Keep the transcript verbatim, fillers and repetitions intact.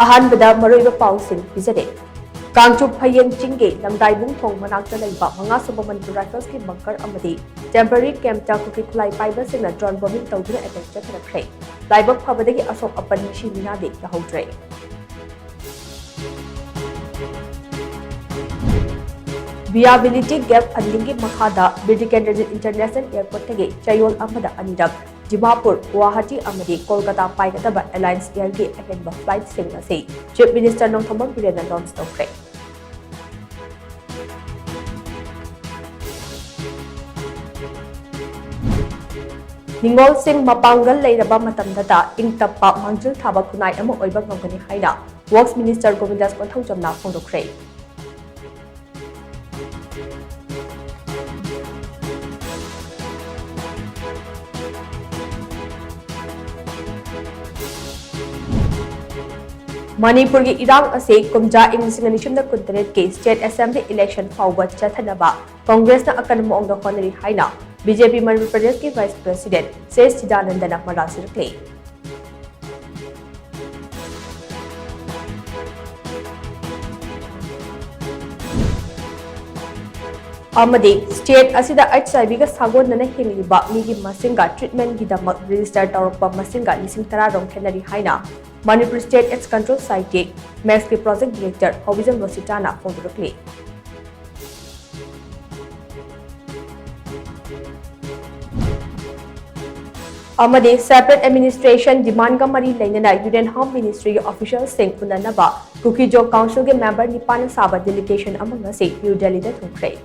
ꯑꯍꯥꯟꯕꯗ ꯃꯔꯨꯑꯣꯏꯕ ꯄꯥꯎꯁꯤꯡ ꯄꯤꯖꯔꯦ꯫ ꯀꯥꯡꯆꯨꯞ ꯐꯌꯦꯡ ꯆꯤꯡꯒꯤ ꯂꯪꯗꯥꯏꯕꯨꯡ ꯊꯣꯡ ꯃꯅꯥꯛꯇ ꯂꯩꯕ ꯃꯉꯥꯁꯨꯕ ꯃꯅꯤꯄꯨꯔ ꯔꯥꯏꯐꯜꯁꯀꯤ ꯕꯪꯀꯔ ꯑꯃꯗꯤ ꯇꯦꯝꯄꯔꯔꯤ ꯀꯦꯝꯞꯇ ꯀꯨꯀꯤ ꯈꯨꯠꯂꯥꯏ ꯄꯥꯏꯕꯁꯤꯡꯅ ꯗ꯭ꯔꯣꯟ ꯕꯣꯝꯕꯤꯡ ꯇꯧꯗꯨꯅ ꯑꯦꯇꯦꯛ ꯆꯠꯊꯔꯛꯈ꯭ꯔꯦ꯫ ꯂꯥꯏꯕꯛ ꯐꯕꯗꯒꯤ ꯑꯁꯣꯛ ꯑꯄꯟ ꯃꯤꯁꯤ ꯃꯤꯅꯥꯗꯤ ꯌꯥꯍꯧꯗ꯭ꯔꯦ꯫ ꯚꯤꯌꯥꯕꯤꯂꯤꯇꯤ ꯒꯦꯞ ꯐꯟꯗꯤꯡꯒꯤ ꯃꯈꯥꯗ ꯕꯤꯔ ꯇꯤꯀꯦꯟꯗ꯭ꯔꯖꯤꯠ ꯏꯟꯇꯔꯅꯦꯁꯅꯦꯜ ꯑꯦꯌꯔꯄꯣꯔꯠꯇꯒꯤ ꯆꯌꯣꯜ ꯑꯃꯗ ꯑꯅꯤꯔꯛ ꯗꯤꯃꯥꯄꯨꯔ, ꯒꯨꯋꯥꯍꯥꯇꯤ ꯑꯃꯗꯤ ꯀꯣꯜꯀꯇꯥ ꯄꯥꯏꯒꯗꯕ ꯑꯦꯂꯥꯏꯟꯁ ꯑꯦꯌꯔꯒꯤ ꯑꯍꯦꯟꯕ ꯐ꯭ꯂꯥꯏꯠꯁꯤꯡ ꯑꯁꯤ ꯆꯤꯐ ꯃꯤꯅꯤꯁꯇꯔ ꯅꯣꯡꯊꯣꯝꯕꯝ ꯕꯤꯔꯦꯟꯅ ꯂꯣꯟꯆ ꯇꯧꯈ꯭ꯔꯦ꯫ ꯅꯤꯡꯉꯣꯜꯁꯤꯡ ꯃꯄꯥꯡꯒꯜ ꯂꯩꯔꯕ ꯃꯇꯝꯗꯇ ꯏꯪ ꯇꯞꯄ, ꯃꯥꯡꯖꯤꯜ ꯊꯥꯕ ꯈꯨꯟꯅꯥꯏ ꯑꯃ ꯑꯣꯏꯕ ꯉꯝꯒꯅꯤ ꯍꯥꯏꯅ ꯋꯔꯛꯁ ꯃꯤꯅꯤꯁꯇꯔ ꯒꯣꯕꯤꯟꯗꯥꯁ ꯀꯣꯟꯊꯧꯖꯝꯅ ꯐꯣꯡꯗꯣꯛꯈ꯭ꯔꯦ꯫ ꯃꯅꯤꯄꯨꯔꯒꯤ ꯏꯔꯥꯡ ꯑꯁꯤ ꯀꯨꯝꯖꯥ ꯏꯪ ꯂꯤꯁꯤꯡ ꯑꯅꯤ ꯁꯨꯞꯅ ꯀꯨꯟꯇꯔꯦꯠꯀꯤ ꯁ꯭ꯇꯦꯠ ꯑꯦꯁꯦꯝꯕ꯭ꯂꯤ ꯏꯂꯦꯛꯁꯟ ꯐꯥꯎꯕ ꯆꯠꯊꯅꯕ ꯀꯪꯒ꯭ꯔꯦꯁꯅ ꯑꯀꯟꯕ ꯃꯑꯣꯡꯗ ꯍꯣꯠꯅꯔꯤ ꯍꯥꯏꯅ ꯕꯤ ꯖꯦ ꯄꯤ ꯃꯅꯤꯄꯨꯔ ꯄ꯭ꯔꯗꯦꯁꯀꯤ ꯚꯥꯏꯁ ꯄ꯭ꯔꯁꯤꯗꯦꯟꯠ ꯁꯦꯁ ꯆꯤꯗꯥꯅꯟꯗꯅ ꯃꯔꯥꯜ ꯁꯤꯔꯛꯂꯤ꯫ ꯑꯃꯗꯤ ꯁ꯭ꯇꯦꯠ ꯑꯁꯤꯗ ꯑꯩꯆ ꯑꯥꯏ ꯚꯤꯒ ꯁꯥꯒꯣꯟꯅꯅ ꯍꯤꯡꯂꯤꯕ ꯃꯤꯒꯤ ꯃꯁꯤꯡꯒ ꯇ꯭ꯔꯤꯠꯃꯦꯟꯠꯒꯤꯗꯃꯛ ꯔꯦꯖꯤꯁꯇꯔ ꯇꯧꯔꯛꯄ ꯃꯁꯤꯡꯒ ꯂꯤꯁꯤꯡ ꯇꯔꯥ ꯔꯣꯝ ꯈꯦꯠꯅꯔꯤ ꯍꯥꯏꯅ Manipur state AIDS control society, ꯃꯦꯛꯁꯀꯤ ꯄ꯭ꯔꯣꯖꯦꯛ ꯗꯤꯔꯦꯛꯇꯔ ꯍꯣꯕꯤꯖꯝ ꯔꯣꯁꯤꯇꯥꯅ ꯐꯣꯡꯗꯣꯔꯛꯂꯤ꯫ ꯑꯃꯗꯤ ꯁꯦꯄꯔꯦꯠ ꯑꯦꯗꯃꯤꯅꯤꯁꯇ꯭ꯔꯦꯁꯟ ꯗꯤꯃꯥꯟꯒ ꯃꯔꯤ ꯂꯩꯅꯅ ꯌꯨꯅꯤꯌꯟ ꯍꯣꯝ ꯃꯤꯅꯤꯁꯇ꯭ꯔꯤꯒꯤ ꯑꯣꯐꯤꯁꯤꯌꯦꯜꯁꯤꯡ ꯎꯅꯅꯕ ꯀꯨꯀꯤ-ꯖꯣ ꯀꯥꯎꯟꯁꯤꯜꯒꯤ ꯃꯦꯝꯕꯔ ꯅꯤꯄꯥꯟꯅ ꯁꯥꯕ ꯗꯦꯂꯤꯒꯦꯁꯟ ꯑꯃ ꯉꯁꯤ ꯅ꯭ꯌꯨ ꯗꯦꯜꯂꯤꯗ ꯊꯨꯡꯈ꯭ꯔꯦ꯫